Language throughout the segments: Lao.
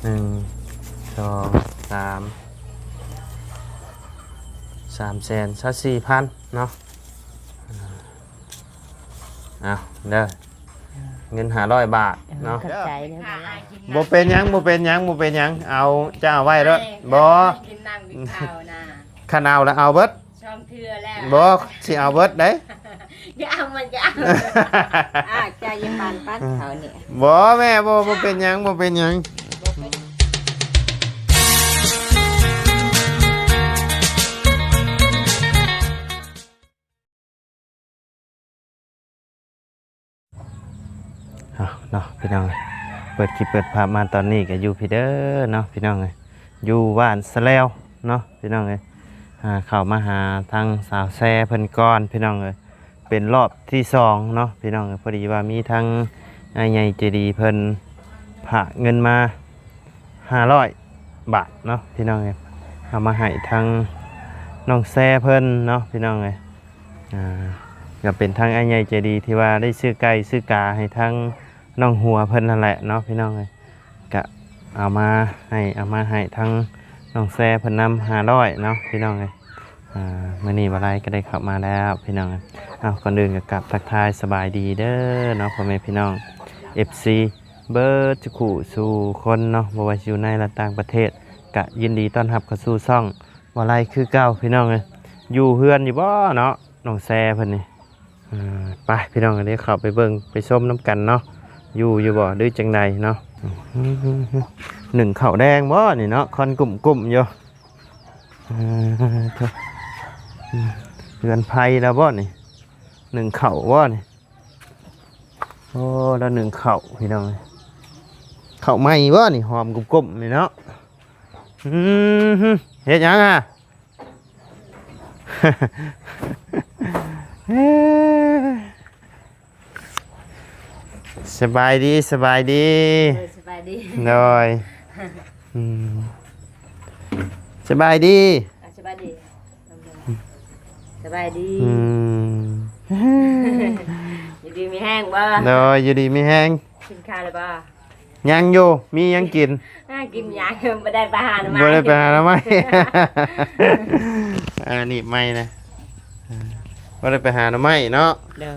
ໜຶ່ງ ສອງ ສາມ ສາມແສນຊາວສີ່ພັນເນາະ. ເອົາເດີ ເງິນຫ້າຮ້ອຍບາດເນາະ. ຂອບໃຈເດີ. ບໍ່ເປັນຫຍັງ ບໍ່ເປັນຫຍັງ ບໍ່ເປັນຫຍັງ. ເອົາ ເຈົ້າເອົາໄວ້ໂລດ. ບໍ່ ກິນນ້ຳກິນເຂົ້ານະ. ຄັນເອົາລະເອົາເບິດ ສອງເທື່ອແລ້ວ. ບໍ່ ຊິເອົາເບິດເດ້. ຢ່າເອົາ ມັນກໍເອົາ. ອ້າວ ເຈົ້າຢ່າປານປັດເຂົານີ້. ບໍ່ແມ່ ບໍ່ ບໍ່ເປັນຫຍັງ ບໍ່ເປັນຫຍັງ. ເອົາເນາະ ພີ່ນ້ອງເອີຍ ເປີດຄລິບເປີດພາບມາຕອນນີ້ກໍຢູ່ພີ້ເດີເນາະ ພີ່ນ້ອງເອີຍ ຢູ່ບ້ານສະແລວເນາະ ພີ່ນ້ອງເອີຍ. ອ່າ ເຂົ້າມາຫາທາງສາວແຊເພິ່ນກ່ອນ ພີ່ນ້ອງເອີຍ ເປັນລອບທີສອງເນາະ ພີ່ນ້ອງເອີຍ. ພໍດີວ່າມີທາງອ້າຍໃຫຍ່ໃຈດີເພິ່ນຝາກເງິນມາຫ້າຮ້ອຍບາດເນາະ ພີ່ນ້ອງເອີຍ ເອົາມາໃຫ້ທາງນ້ອງແຊເພິ່ນເນາະ ພີ່ນ້ອງເອີຍ. ອ່າ ກໍເປັນທາງອ້າຍໃຫຍ່ໃຈດີທີ່ວ່າໄດ້ຊື້ໄກ່ຊື້ກາໃຫ້ທາງນ້ອງຫົວເພິ່ນນັ້ນແຫຼະເນາະ ພີ່ນ້ອງເອີຍ. ກະເອົາມາໃຫ້ ເອົາມາໃຫ້ທາງນ້ອງແຊເພິ່ນນຳຫ້າຮ້ອຍເນາະ ພີ່ນ້ອງເອີຍ. ອ່າ ມື້ນີ້ບ່າວໄລກໍໄດ້ເຂົ້າມາແລ້ວ ພີ່ນ້ອງເອີຍ. ເອົາ ກ່ອນອື່ນກໍກາບທັກທາຍສະບາຍດີເດີເນາະ ພໍ່ແມ່ພີ່ນ້ອງ ເອັຟຊີ ເບິດທຸກຄູ່ສູ່ຄົນເນາະ ບໍ່ວ່າຊິຢູ່ໃນ ແລະ ຕ່າງປະເທດ ກະຍິນດີຕ້ອນຮັບເຂົ້າສູ່ຊ່ອງບ່າວໄລຄືເກົ່າ ພີ່ນ້ອງເອີຍ. ຢູ່ເຮືອນຢູ່ບໍ່ເນາະ ນ້ອງແຊເພິ່ນນີ້? ອ່າ ໄປ ພີ່ນ້ອງ ດຽວເຂົ້າໄປເບິ່ງໄປຊົມນຳກັນເນາະ ຢູ່ຢູ່ບໍ່ ຫຼືຈັ່ງໃດເນາະ. ໜຶ້ງເຂົ້າແດງບໍ່ນີ້ເນາະ ຄວັນກຸ້ມໆຢູ່. ເອີ ເຮືອນໃຜລະບໍ່ນີ້ ໜຶ້ງເຂົ້າບໍ່ນີ້? ໂອ້ ລະໜຶ້ງເຂົ້າ ພີ່ນ້ອງເອີຍ ເຂົ້າໃໝ່ບໍ່ນີ້ ຫອມກຸ້ມໆນີ້ເນາະ. ອືມ ເຮັດຫຍັງຫະ? ສະບາຍດີ ສະບາຍດີ. ໂດຍ ສະບາຍດີ. ໂດຍ ອືມ ສະບາຍດີ. ອ່າ ສະບາຍດີ ສະບາຍດີ. ອືມ ຢູ່ດີມີແຮງບໍ່? ໂດຍ ຢູ່ດີມີແຮງ. ກິນຂ້າວແລ້ວບໍ່? ຍັງຢູ່ ມີຫຍັງກິນ? ຫາກິນຫຍັງ ບໍ່ໄດ້ໄປຫາໜໍ່ໄມ້ ບໍ່ໄດ້ໄປຫາໜໍ່ໄມ້. ອັນນີ້ໃໝ່ນະ ບໍ່ໄດ້ໄປຫາໜໍ່ໄມ້ເນາະ. ໂດຍ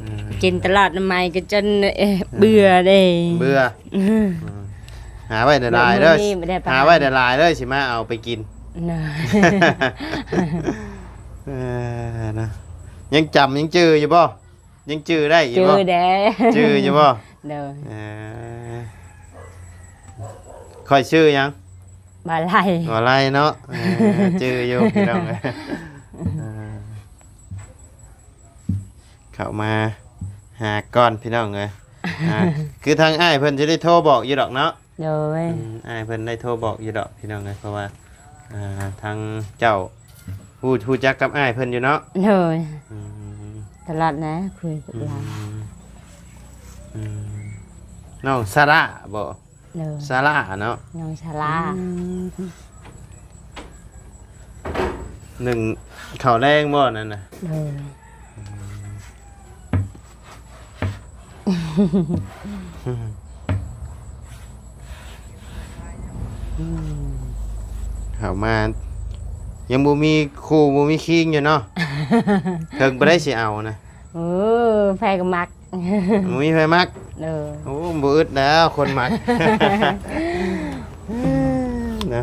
ອືມ ກິນຕະຫຼອດໜໍ່ໄມ້ກໍຈົນ ເອີ ເບື່ອເດ້ ເບື່ອ. ອືມ ຫາໄວ້ຫຼາຍໆເດີ ຫາໄວ້ຫຼາຍໆເດີ ຊິມາເອົາໄປກິນ. ເອີ ນະ ຍັງຈຳ ຍັງຈື່ຢູ່ບໍ່? ຍັງຈື່ໄດ້ຢູ່ບໍ່? ຈື່ແດ່ ຈື່ຢູ່ບໍ່? ໂດຍ ເອີ ຂ້ອຍຊື່ຫຍັງ? ບ່າວໄລ ບ່າວໄລເນາະ. ເອີ ຈື່ຢູ່ພີ່ນ້ອງເອີຍ. ເອີ ເຂົ້າມາຫາກ່ອນພີ່ນ້ອງເອີຍ. ອ່າ ຄືທາງອ້າຍເພິ່ນຊິໄດ້ໂທບອກຢູ່ດອກເນາະ. ໂດຍ ອືມ ອ້າຍເພິ່ນໄດ້ໂທບອກຢູ່ດອກພີ່ນ້ອງເອີຍ ເພາະວ່າ ອ່າ ທາງເຈົ້າຮູ້ ຮູ້ຈັກກັບອ້າຍເພິ່ນຢູ່ເນາະ. ໂດຍ ອືມ ຕະຫຼອດນະ ຄຸຍກັບລາວ. ອືມ ອືມ ນ້ອງສາລາບໍ? ໂດຍ ສາລາເນາະ ນ້ອງສາລາ. ອືມ ໜຶ້ງເຂົ້າແລງບໍນັ້ນນະ? ໂດຍ ເຂົ້າມາຍັງບໍ່ມີຄູ່ບໍ່ມີຄີງຢູ່ເນາະ. ເຖິງບໍ່ໄດ້ຊິເອົານະ. ໂອ້ ໃຜກໍມັກ ບໍ່ມີໃຜມັກ. ເອີ ໂອ້ ບໍ່ອຶດແລ້ວຄົນມັກ. ນະ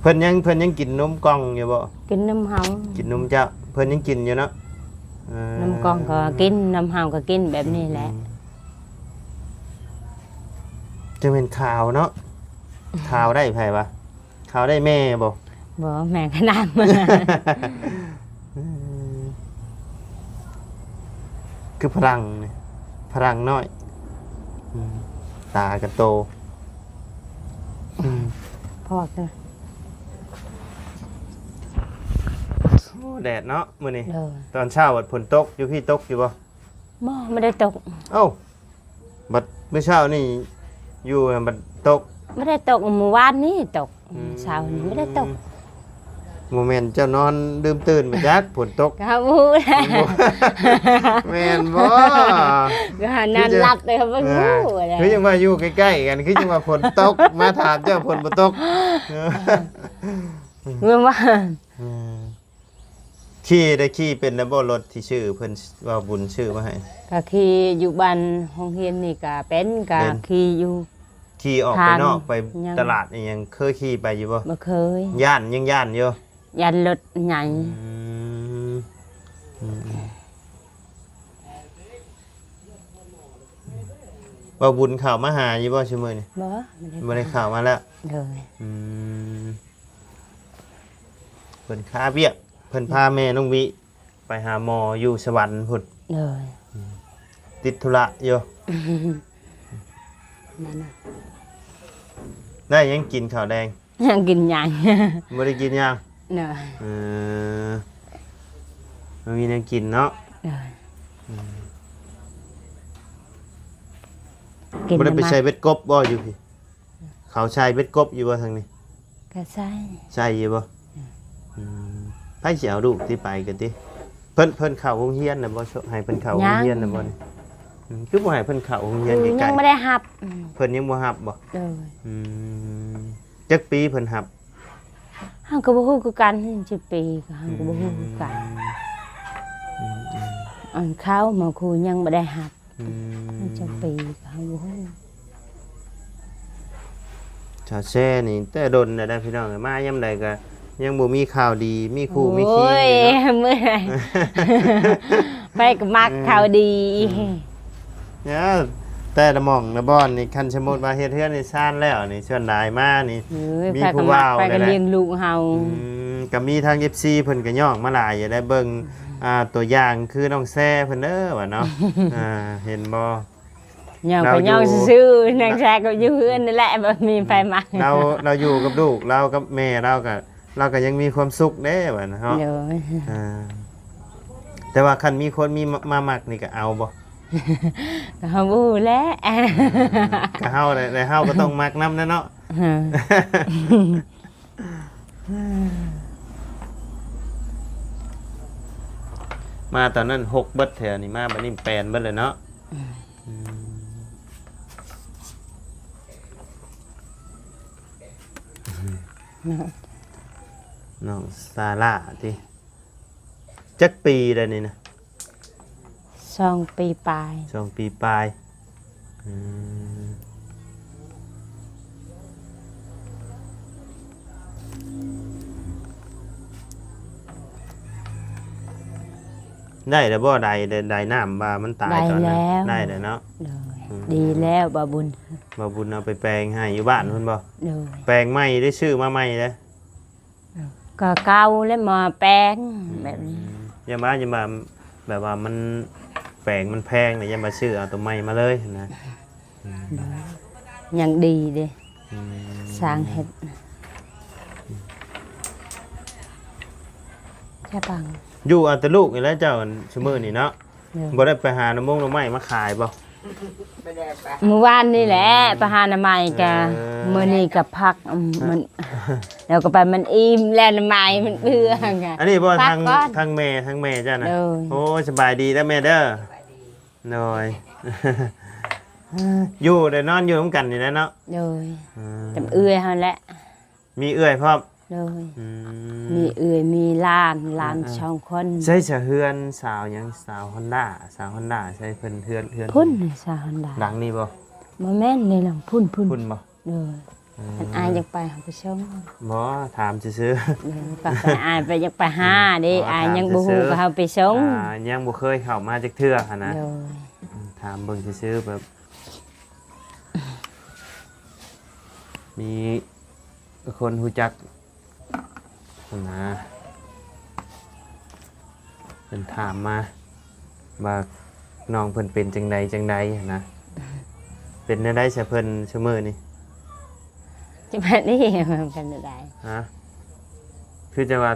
ເພິ່ນຍັງ ເພິ່ນຍັງກິນນົມກ່ອງຢູ່ບໍ່? ກິນນົມເຮົາ ກິນນົມເຈົ້າ ເພິ່ນຍັງກິນຢູ່ເນາະ. ເອີ ນົມກ່ອງກໍກິນ ນົມເຮົາກໍກິນ ແບບນີ້ແຫຼະ. ອືມ ຈັ່ງແມ່ນຂາວເນາະ. ຂາວໄດ້ໃຜວະ? ເຂົາໄດ້ແມ່ບໍ່? ບໍ່ ແມ່ຂະໜາດ. ຄືຝຣັ່ງນີ້ ຝຣັ່ງນ້ອຍ. ອືມ ຕາກະໂຕ. ອືມ ພໍດນະ. ໂອ້ ແດດເນາະມື້ນີ້. ໂດຍ ຕອນເຊົ້າບັດຝົນຕົກ ຢູ່ພີ້ຕົກຢູ່ບໍ່? ບໍ່ ບໍ່ໄດ້ຕົກ. ເອົ້າ ບັດມື້ເຊົ້ານີ້ຢູ່ຫັ້ນບັດຕົກ? ບໍ່ໄດ້ຕົກ ມື້ວານນີ້ຕົກ. ອືມ ເຊົ້ານີ້ບໍ່ໄດ້ຕົກ. ບໍ່ແມ່ນເຈົ້ານອນລືມຕື່ນມາຈັກ ຝົນຕົກ ກໍບໍ່ຮູ້ແຫຼະ ແມ່ນບໍ່? ກໍຫານອນຫຼັບເລີຍ ບໍ່ຮູ້ແຫຼະ ຄືຈັ່ງວ່າຢູ່ໃກ້ໆກັນ ຄືຈັ່ງວ່າຝົນຕົກ ມາຖາມເຈົ້າຝົນບໍ່ຕົກ ແມ່ນວ່າ ເອີ ຂີ່ໄດ້ ຂີ່ເປັນແລ້ວບໍ່? ລົດທີ່ຊື້ເພິ່ນ ເວົ້າບຸນຊື້ມາໃຫ້ ກໍຂີ່ຢູ່ບ້ານໂຮງຮຽນນີ້ກໍເປັນ ກໍ ເປັນ ຂີ່ຢູ່ ຂີ່ອອກໄປນອກ ທາງ ໄປ ຍັງ ຕະຫຼາດອີ່ຫຍັງ ເຄີຍຂີ່ໄປຢູ່ບໍ່? ບໍ່ເຄີຍ ຢ້ານ ຍັງຢ້ານຢູ່ ຢ້ານລົດໃຫຍ່ ອືມ ອືມໆ ເວົ້າບຸນເຂົ້າມາຫາຢູ່ບໍ່ຊຸມື້ນີ້? ບໍ່ ບໍ່ໄດ້ເຂົ້າມາແລ້ວ ໂດຍ ອືມ ເພິ່ນຄາວຽກ ເພິ່ນພາແມ່ນ້ອງວິໄປຫາໝໍຢູ່ສະຫວັນພຸ້ນ ໂດຍ ອືມ ຕິດທຸລະຢູ່ ນັ້ນນະ ໄດ້ຫຍັງກິນເຂົ້າແລງ? ຍັງກິນຫຍັງ ບໍ່ໄດ້ກິນຫຍັງ ໂດຍ ເອີ ບໍ່ມີແນວກິນເນາະ ໂດຍ ອືມ ກິນ ບໍ່ໄດ້ໄປໃສ່ເບັດກົບບໍ່ຢູ່ພີ້? ເຂົາໃສ່ເບັດກົບຢູ່ບໍ່ທາງນີ້? ກໍໃສ່ ໃສ່ຢູ່ບໍ່? ອືມ ອືມ ໃຜຊິເອົາລູກຕິ ໄປກັນຕິ ເພິ່ນ ເພິ່ນເຂົ້າໂຮງຮຽນແລ້ວບໍ່? ໃຫ້ເພິ່ນເຂົ້າໂຮງຮຽນແລ້ວບໍ່ນີ້? ອືມ ຄືບໍ່ໃຫ້ເພິ່ນເຂົ້າໂຮງຮຽນໃກ້ໆ? ຍັງບໍ່ໄດ້ຮັບ ອືມ ເພິ່ນຍັງບໍ່ຮັບບໍ່? ໂດຍ ອືມ ຈັກປີເພິ່ນຮັບ? ເຮົາກໍບໍ່ຮູ້ຄືກັນ ຈັກປີກໍເຮົາກໍບໍ່ຮູ້ຄືກັນ ອືມ ອືມໆ ອັນເຂົາມາຄູຍັງບໍ່ໄດ້ຮັບ ອືມ ຈັກປີກໍເຮົາບໍ່ຮູ້ ສາວແຊນີ້ແຕ່ດົນແລ້ວເດ້ພີ່ນ້ອງເອີຍ ມາຍາມໃດກໍຍັງບໍ່ມີຂ່າວດີ ມີຄູ່ມີຄີ ໂອ້ຍ ຢູ່ເນາະ ເມື່ອຍ ໃຜກໍມັກ ເອີ ຂ່າວດີ ອືມ ແຕ່ລະໝ່ອງລະບ່ອນນີ້ ຄັນສົມມຸດວ່າເຮັດເຮືອນເຮັດຊານແລ້ວນີ້ ສ່ວນຫຼາຍມານີ້ ເອີຍ ມີຜູ້ບ່າວ ໃຜກໍມັກ ໃຜກໍລ້ຽງລູກເຮົາ ອືມ ກໍມີທາງເອັຟຊີເພິ່ນກໍຍ້ອງມາຫຼາຍຢູ່ໄດ໋ ເບິ່ງ ອືມ ອ່າ ຕົວຢ່າງຄືນ້ອງແຊເພິ່ນເດີວ່າເນາະ ອ່າ ເຫັນບໍ່? ຍ້ອງກໍຍ້ອງຊື່ໆ ນາງແຊກໍຢູ່ເຮືອນນີ້ແຫຼະ ບໍ່ມີໃຜມັກ ລາວ ລາວຢູ່ກັບລູກ ລາວກັບແມ່ ລາວກໍ ລາວກໍຍັງມີຄວາມສຸກເດ້ວ່າເນາະ ໂດຍ ອ່າ ແຕ່ວ່າຄັນມີຄົນມີມາ ມາມັກນີ້ກໍເອົາບໍ່? ກໍເຮົາບໍ່ຮູ້ແຫຼະ ອ່າ ກໍເຮົາແຫຼະ ແລະເຮົາກໍຕ້ອງມັກນຳແຫຼະເນາະ ເອີ ມາຕອນນັ້ນຫົກເບິດແຖວນີ້ ມາບັດນີ້ແປນເບິດເລີຍເນາະ ອືມ ອືມ ນ້ອງ ນ້ອງຊາລາຕິ ຈັກປີແລ້ວນີ້ນະ? ສອງປີປາຍ ສອງປີປາຍ ອືມ ໄດ້ແລ້ວບໍ່? ໄດ້ ໄດ້ ໄດ້ນ້ຳວ່າມັນຕາຍຕອນນັ້ນ ໄດ້ແລ້ວ ໄດ້ແລ້ວເນາະ ໂດຍ ອືມ ດີແລ້ວ ບ່າວບຸນ ບ່າວບຸນເອົາໄປແປງໃຫ້ຢູ່ບ້ານພຸ້ນບໍ່? ໂດຍ ແປງໃໝ່ໄດ້ ຊື້ມາໃໝ່ເດ້ ກໍເກົ່າແລ້ວມາແປງ ອືມ ແບບນີ້ ຢ່າມາ ຢ່າມາ ແບບວ່າມັນແປງມັນແພງນີ້ ຢ່າມາຊື້ເອົາໂຕໃໝ່ມາເລີຍຫັ້ນນະ ອືມ ຍັງດີເດ້ ອືມ ຊ່າງເຮັດ ແຄ່ປັງ ຢູ່ເອົາແຕ່ລູກນີ້ແຫຼະເຈົ້າ ອັນ ຊຸມື້ນີ້ເນາະ ໂດຍ ບໍ່ໄດ້ໄປຫາໜໍ່ມົງໜໍ່ໄມ້ມາຂາຍບໍ່? ມື້ວານນີ້ແຫຼະ ອືມ ໄປຫາໜໍ່ໄມ້ກະ ເອີ ມື້ນີ້ກະພັກ ອືມ ມັນ ແລ້ວກໍໄປ ມັນອີ່ມແລ້ວ ໜໍ່ໄມ້ມັນເບື່ອ ອັນນີ້ບໍ່ ທາງ ທາງແມ່ ທາງແມ່ເຈົ້ານະ ໂດຍ ໂອ້ຍ ສະບາຍດີເດີແມ່ເດີ ສະບາຍດີ ໂດຍ ຢູ່ໄດ້ນອນຢູ່ນຳກັນນີ້ແຫຼະເນາະ ໂດຍ ອືມ ກັບເອື້ອຍເຮົາແຫຼະ ມີເອື້ອຍພ້ອມ ໂດຍ ອືມ ມີເອື້ອຍ ມີຫຼານ ຫຼານ ອ່າໆ ສອງຄົນ ໃສສະເຮືອນສາວຫຍັງ ສາວຮອນດ້າ ສາວຮອນດ້າ ໃສເພິ່ນ ເຮືອນ ເຮືອນ ພຸ້ນ ສາວຮອນດ້າ ຫຼັງນີ້ບໍ່? ບໍ່ແມ່ນ ໃນຫຼັງພຸ້ນ ພຸ້ນ ພຸ້ນບໍ່? ໂດຍ ເອີ ຄັນອ້າຍຢາກໄປ ເຮົາໄປສົ່ງ ບໍ່ ຖາມຊື່ໆ ເອີ ປະ ໄປ ອ້າຍໄປ ຢາກໄປຫາເດ້ ເອີ ອ້າຍຍັງບໍ່ຮູ້ ຖາມຊື່ໆ ກໍເຮົາໄປສົ່ງ ອ່າ ຍັງບໍ່ເຄີຍເຂົ້າມາຈັກເທື່ອຫັ້ນນະ ໂດຍ ອືມ ຖາມເບິ່ງຊື່ໆ ແບບ ມີຄົນຮູ້ຈັກຫັ້ນນະ ເພິ່ນຖາມມາວ່ານ້ອງເພິ່ນເປັນຈັ່ງໃດຈັ່ງໃດຫັ້ນນະ ເປັນແນວໃດຊະເພິ່ນຊຸມື້ນີ້? ຈະມານີ້ມັນເປັນແນວໃດ? ຮະ? ຄືຈະວ່າ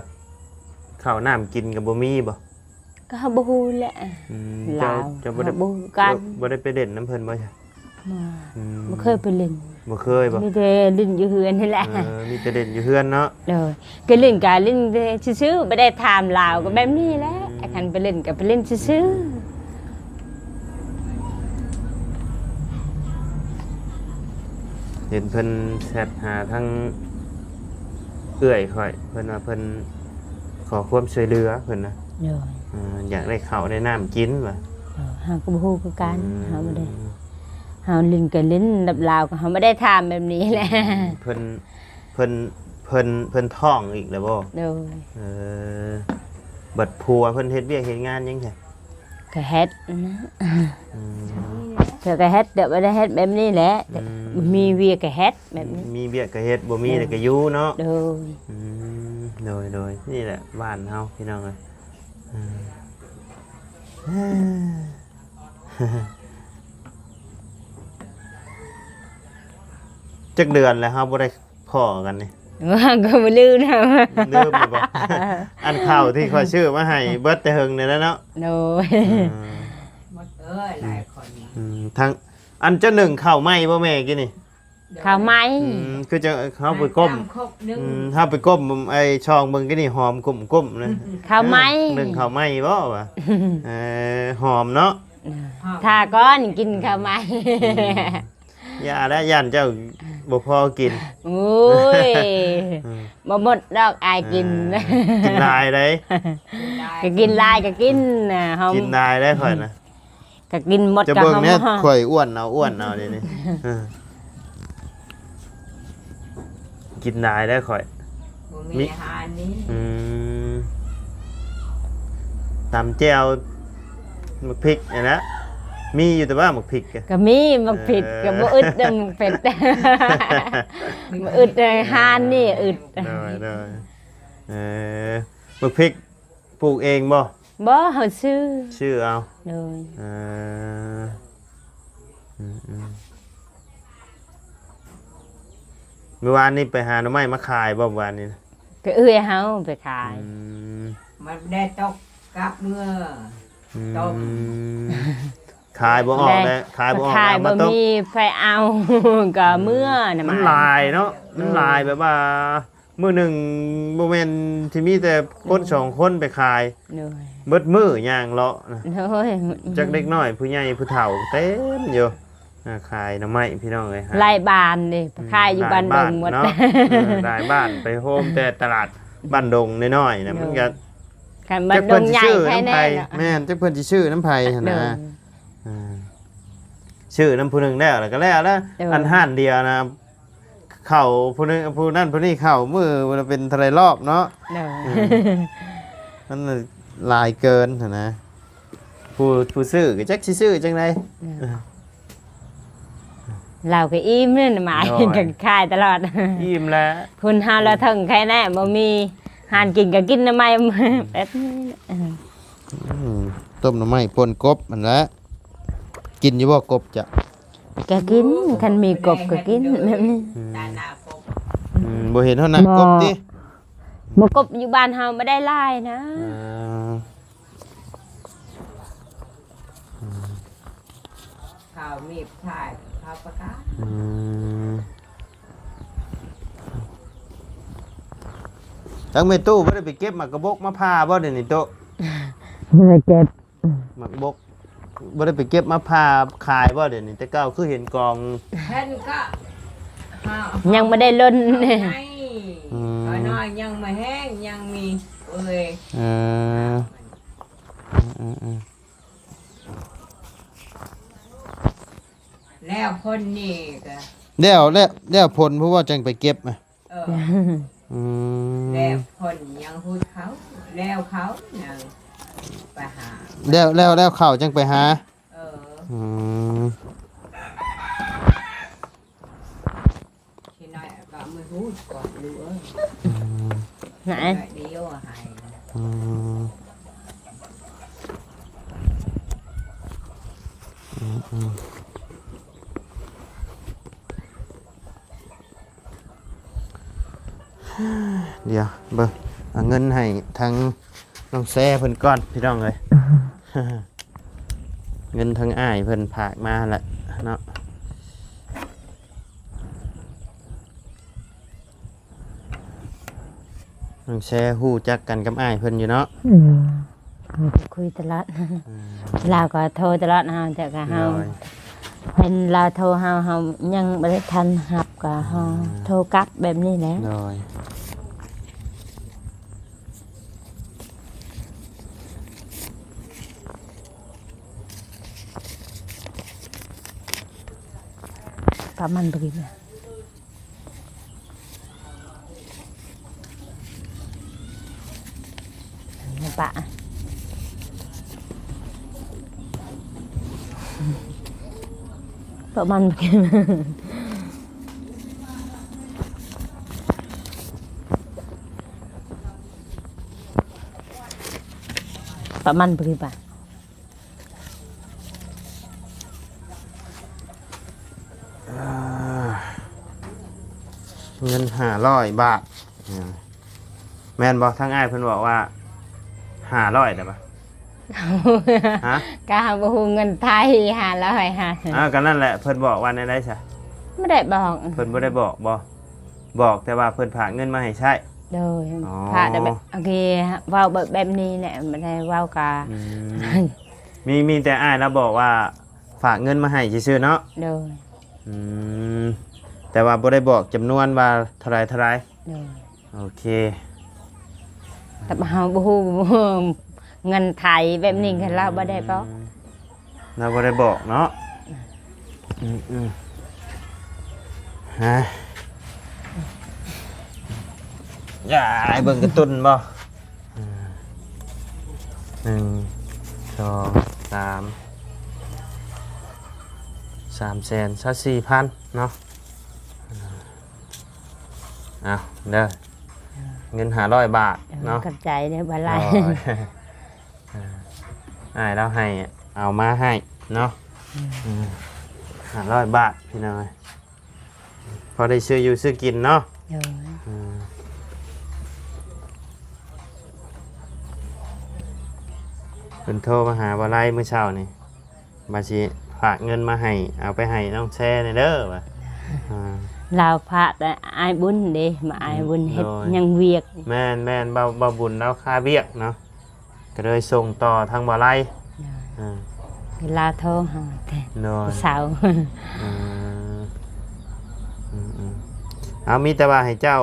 ເຂົ້ານ້ຳກິນກໍບໍ່ມີບໍ່? ກໍເຮົາບໍ່ຮູ້ແຫຼະ ອືມ ລາວ ເຈົ້າ ເຈົ້າບໍ່ໄດ້ ເຮົາບໍ່ຮູ້ກັນ ເຈົ້າບໍ່ໄດ້ໄປຫຼິ້ນນຳເພິ່ນບໍ່? ບໍ່ ອືມ ບໍ່ເຄີຍໄປຫຼິ້ນ. ບໍ່ເຄີຍບໍ່? ມີແຕ່ຫຼິ້ນຢູ່ເຮືອນນີ້ແຫຼະ. ເອີ ມີແຕ່ຫຼິ້ນຢູ່ເຮືອນເນາະ. ໂດຍ ກໍຫຼິ້ນກໍຫຼິ້ນແຕ່ຊື່ໆ ບໍ່ໄດ້ຖາມລາວ ກໍແບບນີ້ແຫຼະ. ອືມ ຄັນໄປຫຼິ້ນກໍໄປຫຼິ້ນຊື່ໆ. ເຫັນເພິ່ນແຊັດຫາທາງເອື້ອຍຂ້ອຍ ເພິ່ນວ່າເພິ່ນຂໍຄວາມຊ່ວຍເຫຼືອເພິ່ນນະ. ໂດຍ ອ່າ ຢາກໄດ້ເຂົ້າໄດ້ນ້ຳກິນວ່າ. ເອີ ເຮົາກໍບໍ່ຮູ້ຄືກັນ. ອືມ ເຮົາບໍ່ໄດ້ ເຮົາຫຼິ້ນກໍຫຼິ້ນກັບລາວ ກໍເຮົາບໍ່ໄດ້ຖາມແບບນີ້ແຫຼະ. ອືມ ເພິ່ນ ເພິ່ນ ເພິ່ນ ເພິ່ນທ້ອງອີກແລ້ວບໍ່? ໂດຍ ເອີ ບັດຜົວເພິ່ນເຮັດວຽກເຮັດງານຫຍັງຊະ? ກໍເຮັດນະ. ອືມ ເທື່ອກໍເຮັດ ເທື່ອບໍ່ໄດ້ເຮັດ ແບບນີ້ແຫຼະ. ອືມ ມີວຽກກໍເຮັດແບບນີ້. ມີວຽກກໍເຮັດ ບໍ່ມີແລ້ວກໍຢູ່ເນາະ. ໂດຍ ອືມ ໂດຍໆ ນີ້ແຫຼະບ້ານເຮົາ ພີ່ນ້ອງເອີຍ. ອືມ ຈັກເດືອນແລ້ວເຮົາບໍ່ໄດ້ພໍ້ກັນນີ້? ກໍບໍ່ລືມນະ. ລືມແລ້ວບໍ່? ອັນເຂົ້າທີ່ຂ້ອຍຊື້ມາໃຫ້ເບິດແຕ່ເຫິງນີ້ແຫຼະເນາະ. ໂດຍ ເອີ ໝົດເອີຍ ຫຼາຍຄົນ. ອືມ ທັງ ອັນເຈົ້າໜຶ້ງເຂົ້າໃໝ່ບໍ່ແມ່ກີ້ນີ້? ເຂົ້າໃໝ່. ອືມ ຄືຈັ່ງເຮົາໄປກົ້ມ ອືມ ເຮົາໄປກົ້ມໄອ້ຊ່ອງເບິ່ງກີ້ນີ້ ຫອມກຸ້ມໆ ນະ. ເຂົ້າໃໝ່ ເອີ ໜຶ້ງເຂົ້າໃໝ່ບໍ່ວະ? ເອີ ຫອມເນາະ. ຖ້າກ່ອນກິນເຂົ້າໃໝ່. ອືມ ຢ່າແລ້ວ ຢ້ານເຈົ້າບໍ່ພໍກິນ. ໂອ້ຍ ອືມ ບໍ່ໝົດດອກ ອາຍກິນ. ເອີ ກິນຫຼາຍໃດ໋. ກໍກິນຫຼາຍກໍກິນນະ ເຮົາກິນຫຼາຍໄດ໋ຂ້ອຍນະ. ກໍກິນໝົດ ຈະເບິ່ງແນ່ ກໍຫອມໆ ຂ້ອຍອ້ວນເອົາ ອ້ວນເອົາເດນີ້. ເອີ ກິນຫຼາຍໄດ໋ຂ້ອຍ. ບໍ່ມີ ມີອາຫານນີ້. ອືມ ຕຳແຈ່ວ ໝາກພິກນີ້ນະ ມີຢູ່ແຕ່ວ່າໝາກພິກ ກໍມີໝາກພິກ. ເອີ ກໍບໍ່ອຶດເດ້ໝາກເຜັດ ບໍ່ອຶດເດ້. ອາຫານນີ້ອຶດ. ໂດຍໆ ເອີ ໝາກພິກ ປູກເອງບໍ່? ບໍ່ ເຮົາຊື້ ຊື້ເອົາ. ໂດຍ ເອີ ອືມໆ ມື້ວານນີ້ໄປຫາໜໍ່ໄມ້ມາຂາຍບໍ່ ມື້ວານນີ້ນະ? ກໍເອື້ອຍເຮົາໄປຂາຍ. ອືມ ມັນໄດ້ຕົກກັບເມືອ ອືມ ຕົ້ມ ຂາຍບໍ່ອອກແລ້ວ ຂາຍບໍ່ອອກແລ້ວ ຂາຍບໍ່ມີໃຜເອົາ ກໍເມືອນະ. ມັນຫຼາຍເນາະ ມັນຫຼາຍແບບວ່າ ມື້ໜຶ່ງບໍ່ແມ່ນຊິມີແຕ່ຄົນສອງຄົນໄປຂາຍ ໂດຍ ເບິດມື້ຍ່າງເລາະນະ. ໂດຍ ຈັກເດັກນ້ອຍຜູ້ໃຫຍ່ຜູ້ເຖົ້າເຕັມຢູ່ ອ່າ ຂາຍໜໍ່ໄມ້ພີ່ນ້ອງເອີຍ. ຫຼາຍບ້ານເດ້ ອືມ ຂາຍຢູ່ບ້ານດົງໝົດ ຫຼາຍບ້ານເນາະ. ເອີ ຫຼາຍບ້ານ ໄປໂຮມແຕ່ຕະຫຼາດບ້ານດົງນ້ອຍໆນະ. ໂດຍ ມັນກໍ ຄັນບ້ານດົງໃຫຍ່ໃຜແນ່ເນາະ. ແມ່ນ ຈັກເພິ່ນຊິຊື້ນຳໃຜຫັ້ນນະ. ໂດຍ ອ່າ ຊື້ນຳຜູ້ໜຶ່ງແລ້ວ ແລ້ວກໍແລ້ວລະ. ໂດຍ ອັນຮ້ານດຽວນະ ເຂົ້າຜູ້ໜຶ່ງ ຜູ້ນັ້ນຜູ້ນີ້ເຂົ້າມື້ລະເປັນເທົ່າໃດລອບເນາະ. ໂດຍ ເອີ ມັນຫຼາຍເກີນຫັ້ນນະ. ຜູ້ ຜູ້ຊື້ກໍຈັກຊິຊື້ຈັ່ງໃດ. ໂດຍ ເອີ ລາວກໍອີ່ມເດ້ ມາ ໂດຍ ກໍຂາຍຕະຫຼອດ ອີ່ມແລ້ວ. ພຸ້ນເຮົາລະເຖິງໄຄແນ່ ບໍ່ມີຮ້ານກິນກໍກິນໜໍ່ໄມ້ແບບນີ້. ອືມ ອືມ ຕົ້ມໜໍ່ໄມ້ປົ່ນກົບຫັ້ນແຫຼະ. ກິນຢູ່ບໍ່ກົບເຈົ້າ? ກໍກິນ ຄັນມີກົບກໍກິນແບບນີ້. ອືມ ອືມ ບໍ່ເຫັນເຮົານັ່ງກົບຕິ? ບໍ່ ກົບຢູ່ບ້ານເຮົາບໍ່ໄດ້ຫຼາຍນະ. ອ່າ ອືມ ເຂົາມີຜູ້ຊາຍເຂົາປະກາດ. ອືມ ທາງແມ່ຕູ້ບໍ່ໄດ້ໄປເກັບໝາກກະບົກມາຜ່າບໍ່ດຽວນີ້ໂຕ? ບໍ່ໄດ້ເກັບ. ໝາກບົກ ບໍ່ໄດ້ໄປເກັບມາຜ່າຂາຍບໍ່ດຽວນີ້? ແຕ່ເກົ່າຄືເຫັນກອງ ເຫັນກໍ ຍັງບໍ່ໄດ້ຫຼົ່ນ. ອືມ ນ້ອຍຍັງບໍ່ແຫ້ງ ຍັງມີເອີຍ. ເອີ ເອີໆ ແລ້ວພົ້ນນີ້ກໍ ແລ້ວ ແລ້ວ ແລ້ວພົ້ນ ເພາະວ່າຈັ່ງໄປເກັບ. ເອີ ອືມ ແລ້ວຄົນຍັງຫຸດເຂົາ ແລ້ວເຂົາຍັງໄປຫາ ແລ້ວ ແລ້ວ ແລ້ວເຂົາຈັ່ງໄປຫາ. ເອີ ອືມ ຂີ້ນ້ອຍກໍມາຫຸດກ່ອນລູກເອີຍ. ອືມ ໄດ້ດຽວໃຫ້. ອືມ ອືມ ອືມ. ດຽວເບິ່ງ ເອົາເງິນໃຫ້ທາງນ້ອງແຊເພິ່ນກ່ອນພີ່ນ້ອງເອີຍ. ເງິນທາງອ້າຍເພິ່ນຝາກມາແຫຼະເນາະ. ນ້ອງແຊຮູ້ຈັກກັນກັບອ້າຍເພິ່ນຢູ່ເນາະ? ອືມ ເຮົາກໍຄຸຍຕະຫຼອດ ອືມ ລາວກໍໂທຕະຫຼອດເຮົາ ແຕ່ກໍເຮົາ ໂດຍ ເຫັນລາວໂທເຮົາ ເຮົາຍັງບໍ່ໄດ້ທັນຮັບ ກໍເຮົາ ອືມ ໂທກັບແບບນີ້ແຫຼະ ໂດຍ. ປະມານບໍ່ກີ້ ປະ ປະມານບໍ່ກີ້ ປະມານບໍ່ກີ້ ປະ ເອີ ເງິນຫ້າຮ້ອຍບາດ ແມ່ນບໍ່? ທາງອ້າຍເພິ່ນບອກວ່າຫ້າຮ້ອຍໄດ້ປະ? ຮະ? ກະບໍ່ຮູ້ເງິນໄທ ຫ້າຮ້ອຍ ຮະ ເອີ ກໍນັ້ນແຫຼະ ເພິ່ນບອກວ່າແນວໃດຊະ? ບໍ່ໄດ້ບອກ ເພິ່ນບໍ່ໄດ້ບອກບໍ່? ບອກແຕ່ວ່າເພິ່ນຝາກເງິນມາໃຫ້ໃຊ້ ໂດຍ ອໍ ຝາກແຕ່ແບບ ໂອເຄ ເວົ້າແບບ ແບບນີ້ແຫຼະ ບໍ່ໄດ້ເວົ້າກະ ອືມ ມີ ມີແຕ່ອ້າຍລາວບອກວ່າຝາກເງິນມາໃຫ້ຊື່ໆເນາະ ໂດຍ ອືມ ແຕ່ວ່າບໍ່ໄດ້ບອກຈຳນວນວ່າເທົ່າໃດເທົ່າໃດ ໂດຍ ໂອເຄ ແຕ່ເຮົາບໍ່ຮູ້ເງິນໄທແບບນີ້ ອືມ ລາວບໍ່ໄດ້ບອກ ລາວບໍ່ໄດ້ບອກເນາະ ອືມ ອືມ ຮະ ຢາຍເບິ່ງກາຕູນບໍ່? ອືມ ໜຶ່ງ ສອງ ສາມ ສາມແສນຊາວສີ່ພັນເນາະ ເອົາເດີ ເງິນຫ້າຮ້ອຍບາດເນາະ ຂອບໃຈເດີ ບໍ່ຫຼາຍ ໂດຍ ອ່າ ອ້າຍລາວໃຫ້ ເອົາມາໃຫ້ເນາະ ອືມ ອືມ ຫ້າຮ້ອຍບາດ ພີ່ນ້ອງເອີຍ ພໍໄດ້ຊື້ຢູ່ຊື້ກິນເນາະ ໂດຍ ອືມ ເພິ່ນໂທມາຫາບໍ່ໄລມື້ເຊົ້ານີ້ ວ່າຊິຝາກເງິນມາໃຫ້ ເອົາໄປໃຫ້ນ້ອງແຊແດ່ເດີວ່າ ອ່າ ລາວຝາກແຕ່ອ້າຍບຸນເດ້ ມາ ອ້າຍບຸນເຮັດ ໂດຍ ຫຍັງວຽກ ແມ່ນໆ ເບົາ ເບົາບຸນລາວຄາວຽກເນາະ ກໍເລີຍສົ່ງຕໍ່ທາງບໍ່ໄລ ໂດຍ ອ່າ ເວລາໂທຫາແຕ່ ໂດຍ ເຊົ້າ ອືມ ອືມໆ ເອົາ ມີແຕ່ວ່າໃຫ້ເຈົ້າ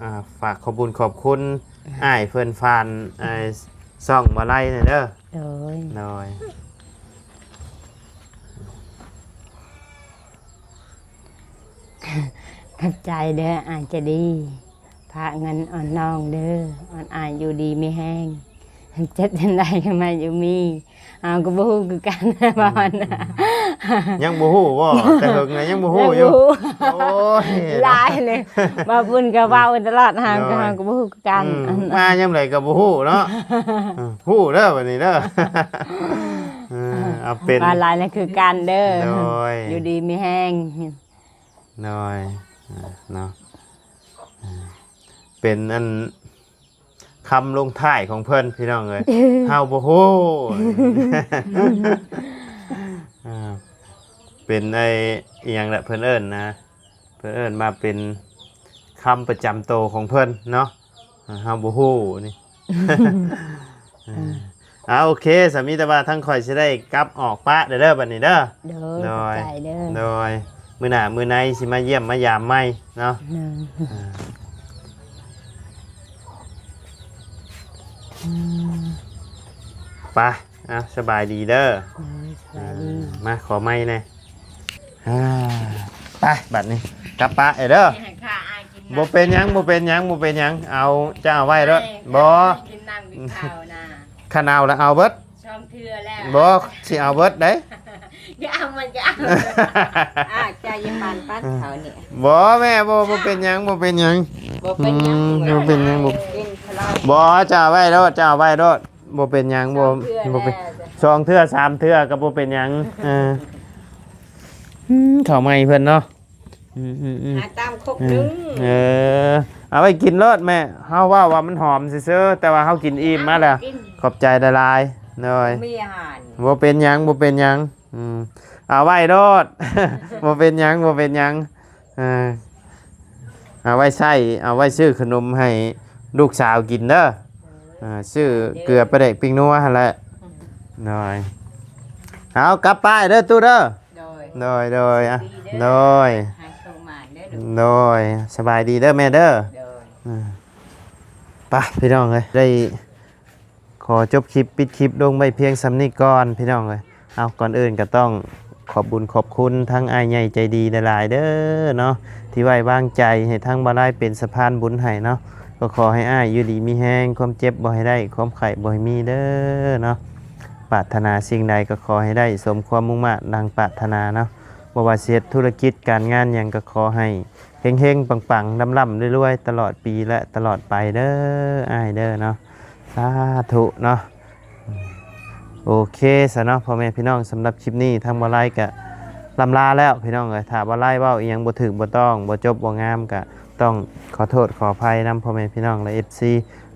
ອ່າ ຝາກຂອບບຸນຂອບຄຸນ ອ່າ ອ້າຍເພິ່ນຜ່ານ ອ່າ ຊ່ອງບໍ່ໄລແດ່ເດີ ໂດຍ ໂດຍ. ຂອບໃຈເດີອ້າຍໃຈດີ ຝາກເງິນອ່ອນນ້ອງເດີ ອ່ອນອ້າຍຢູ່ດີມີແຮງ ເຈັບຈັ່ງໃດກໍມາຢູ່ມີ ເຮົາກໍບໍ່ຮູ້ຄືກັນ ອືມ ວ່າ ອືມ ຍັງບໍ່ຮູ້ບໍ່? ແຕ່ເຫິງນະຍັງບໍ່ຮູ້ຢູ່ ຍັງບໍ່ຮູ້ ໂອ້ຍ ຫຼາຍເລີຍ ເວົ້າບຸນກໍເວົ້າຕະຫຼອດ ເຮົາກໍ ໂດຍ ເຮົາກໍບໍ່ຮູ້ຄືກັນ ອືມ ມາຍາມໃດກໍບໍ່ຮູ້ເນາະ ເອີ ຮູ້ເດີບັດນີ້ເດີ ເອີ ເອົາເປັນ ວ່າຫຼາຍນະຄືກັນເດີ ໂດຍ ຢູ່ດີມີແຮງ ໂດຍ ເອີ ເນາະ ເອີ ເປັນອັນ ຄຳລົງທ້າຍຂອງເພິ່ນພີ່ນ້ອງເອີຍ ເຮົາບໍ່ຮູ້ ອ່າ ເປັນໄອ້ ອີ່ຫຍັງລະເພິ່ນເອີ້ນນະ ເພິ່ນເອີ້ນວ່າເປັນຄຳປະຈຳໂຕຂອງເພິ່ນເນາະ ເຮົາບໍ່ຮູ້ນີ້ ອ່າ ອ່າ ໂອເຄ ສາມີແຕ່ວ່າທາງຂ້ອຍຊິໄດ້ກັບອອກປະເດີ ເດີ ບັດນີ້ເດີ ໂດຍ ໂດຍ ຂອບໃຈເດີ ໂດຍ ມື້ໜ້າມື້ໃນຊິມາຢ້ຽມມາຢາມໃໝ່ເນາະ ໂດຍ ອ່າ ອືມ ໄປ ອ່ະ ສະບາຍດີເດີ ໂດຍ ສະບາຍດີ ອ່າ ມາ ຂໍໄມ້ແດ່ ອ່າ ໄປ ບັດນີ້ ກັບປະເດີ ໃຫ້ຂ້າອ້າຍກິນນ້ຳ ບໍ່ເປັນຫຍັງ ບໍ່ເປັນຫຍັງ ບໍ່ເປັນຫຍັງ ເອົາ ເຈົ້າເອົາໄວ້ໂລດ ໃຫ້ ບໍ່ ໃຫ້ກິນນ້ຳກິນເຂົ້ານະ ຄັນເອົາລະເອົາເບິດ ສອງເທື່ອແລ້ວ ບໍ່ ຊິເອົາເບິດເດ້ ຢ່າເອົາ ມັນກໍເອົາ ອ້າວ ເຈົ້າຢ່າປານປັດເຂົານີ້ ບໍ່ແມ່ ບໍ່ ບໍ່ເປັນຫຍັງ ບໍ່ເປັນຫຍັງ ບໍ່ເປັນຫຍັງ ອືມ ບໍ່ເປັນຫຍັງ ບໍ່ ກິນຂະລາຍ ບໍ່ ເຈົ້າເອົາໄວ້ໂລດ ເຈົ້າເອົາໄວ້ໂລດ ບໍ່ເປັນຫຍັງ ບໍ່ ສອງເທື່ອ ບໍ່ເປັນ ແລ້ວ ສອງເທື່ອ ສາມເທື່ອກໍບໍ່ເປັນຫຍັງ ເອີ ອືມ ເຂົ້າໃໝ່ເພິ່ນເນາະ ອືມໆໆ ຫາຕາມຄົກໜຶ່ງ ເອີ ເອົາໄວ້ກິນໂລດແມ່ ເຮົາເວົ້າວ່າມັນຫອມຊື່ໆ ແຕ່ວ່າເຮົາກິນອີ່ມມາແລ້ວ ກິນ ຂອບໃຈຫຼາຍໆ ໂດຍ ມີອາຫານ ບໍ່ເປັນຫຍັງ ບໍ່ເປັນຫຍັງ ອືມ ເອົາໄວ້ໂລດ ບໍ່ເປັນຫຍັງ ບໍ່ເປັນຫຍັງ ເອີ ເອົາໄວ້ໃຊ້ ເອົາໄວ້ຊື້ຂະໜົມໃຫ້ ລູກສາວກິນເດີ. ເອີ ຊື້ເກືອປາແດກປິງນົວຫັ້ນແຫຼະ. ໂດຍ ເອົາ ກັບປ້າເດີຕູ້ເດີ. ໂດຍ ໂດຍ ໂດຍ ອ່ະ ໂດຍ ໃຫ້ໂຊກໝານເດີລູກ. ໂດຍ ສະບາຍດີເດີແມ່ເດີ. ໂດຍ ອ່າ ໄປພີ່ນ້ອງເອີຍ ໄດ້ຂໍຈົບຄລິບ ປິດຄລິບລົງໄວ້ພຽງສ່ຳນີ້ກ່ອນພີ່ນ້ອງເອີຍ. ເອົາ ກ່ອນອື່ນກໍຕ້ອງຂອບບຸນຂອບຄຸນທັງອ້າຍໃຫຍ່ໃຈດີຫຼາຍໆເດີເນາະ ທີ່ໄວ້ວາງໃຈໃຫ້ທາງບ່າວລາຍເປັນສະພານບຸນໃຫ້ເນາະ. ກໍຂໍໃຫ້ອ້າຍຢູ່ດີມີແຮງ ຄວາມເຈັບບໍ່ໃຫ້ໄດ້ ຄວາມໄຂ້ບໍ່ໃຫ້ມີເດີເນາະ. ປາດຖະໜາສິ່ງໃດກໍຂໍໃຫ້ໄດ້ສົມຄວາມມຸ່ງມາດດັ່ງປາດຖະໜາເນາະ. ບໍ່ວ່າຊິເຮັດທຸລະກິດການງານຫຍັງກໍຂໍໃຫ້ເຮັງໆປັງໆ ລ່ຳໆລວຍໆ ຕະຫຼອດປີ ແລະ ຕະຫຼອດໄປເດີອ້າຍເດີເນາະ. ສາທຸເນາະ. ໂອເຄຊະເນາະ ພໍ່ແມ່ພີ່ນ້ອງ ສຳລັບຄລິບນີ້ທາງບ່າວລາຍກະລ່ຳລາແລ້ວພີ່ນ້ອງເອີຍ. ຖ້າບ່າວລາຍເວົ້າອີ່ຫຍັງບໍ່ຖືກບໍ່ຕ້ອງ ບໍ່ຈົບບໍ່ງາມ ກະຕ້ອງຂໍໂທດຂໍອະໄພນຳພໍ່ແມ່ພີ່ນ້ອງ ແລະ ເອັຟຊີ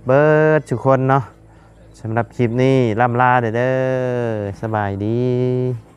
ເບິດທຸກຄົນເນາະ. ສຳລັບຄລິບນີ້ລ່ຳລາເດີ ເດີ ສະບາຍດີ.